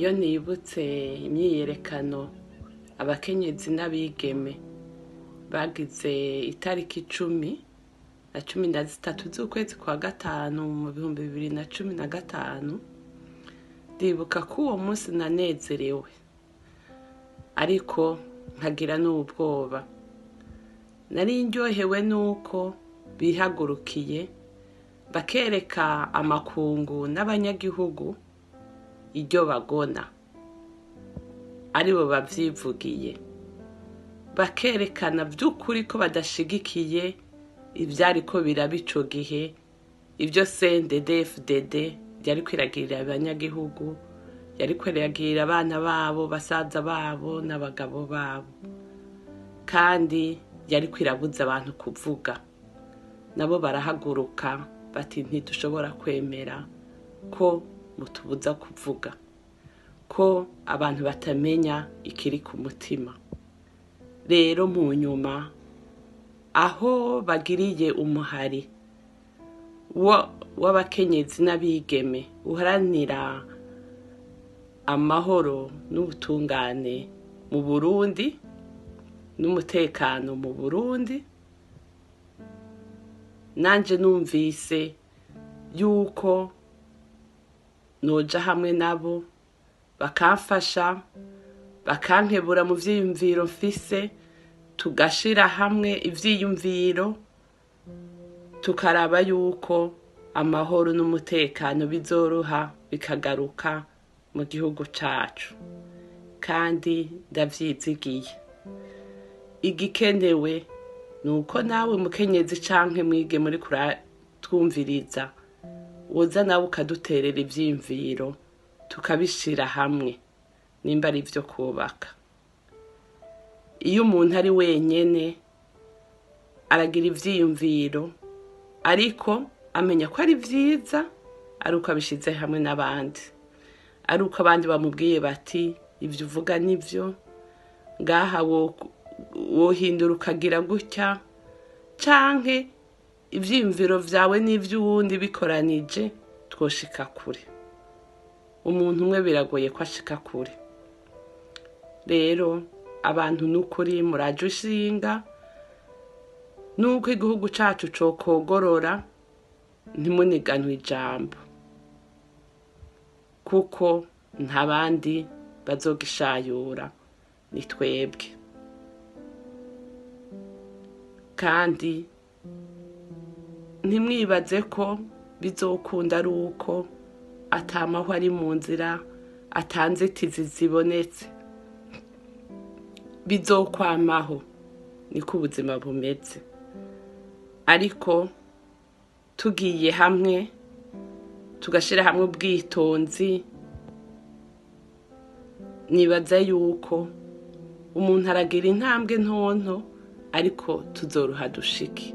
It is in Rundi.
Iyo nibutse imyiyerekano abakenyezi n'abigeme bagize itariki 10 na 13 z'ukwezi kwa gatanu mu 2015, ndibuka ko uwo munsi nanezerewe ariko nkagira n'ubwoba. Nari ndyohewe n'uko bihagurukiye bakereka amakungu n'abanyagihugu iryo bagona, aribo bavyivugiye, bakerekana vy'ukuri ko badashigikiye ivyariko biraba ico gihe, ivyo CNDD-FDD yariko iragirira abanyagihugu, yariko iragirira abana babo, basaza babo n'abagabo babo, kandi yariko irabuza abantu kuvuga. Nabo barahaguruka bati: "Ntidushobora kwemera ko mutubuza kuvuga, ko abantu batamenya ikiri ku mutima." Rero mu nyuma aho bagiriye umuhari w'abakenyezi n'abigeme uharanira amahoro n'ubutungane mu Burundi n'umutekano mu Burundi, nanje numvise yuko noja hamwe nabo, bakamfasha, bakankebura mu vyiyumviro mfise, tugashira hamwe ivyiyumviro, tukaraba yuko amahoro n'umutekano bizoroha bikagaruka mu gihugu cacu. Kandi ndavyizigiye. Igikenewe ni uko nawe mukenyezi canke mwige muri kuratwumviriza, woza nawe ukaduterera ivyiyumviro, tukabishira hamwe nimba ari ivyo kubaka. Iyo umuntu ari wenyene aragira ivyiyumviro, ariko amenya ko ari vyiza ari uko abishize hamwe n'abandi, ari uko abandi bamubwiye bati: "Ivyo uvuga nivyo, ngaha wohindura ukagira gutya," canke ivyiyumviro vyawe n'ivy'uwundi bikoranije twoshika kure. Umuntu umwe biragoye ko ashika kure. Rero abantu, n'ukuri muraje ushinga nuko igihugu cacu cokogorora, ntimuniganwe ijambo, kuko nta bandi bazogishayura, ni twebwe. Kandi ntimwibaze ko bizokunda ari uko atamahwa ari mu nzira, atanzitizi zibonetse. Bizokwamaho, niko ubuzima bumeze. Ariko tugiye hamwe, tugashyira hamwe ubwitonzi, nibaza yuko umuntu aragira intambwe ntonto, ariko tuzoroha dushike.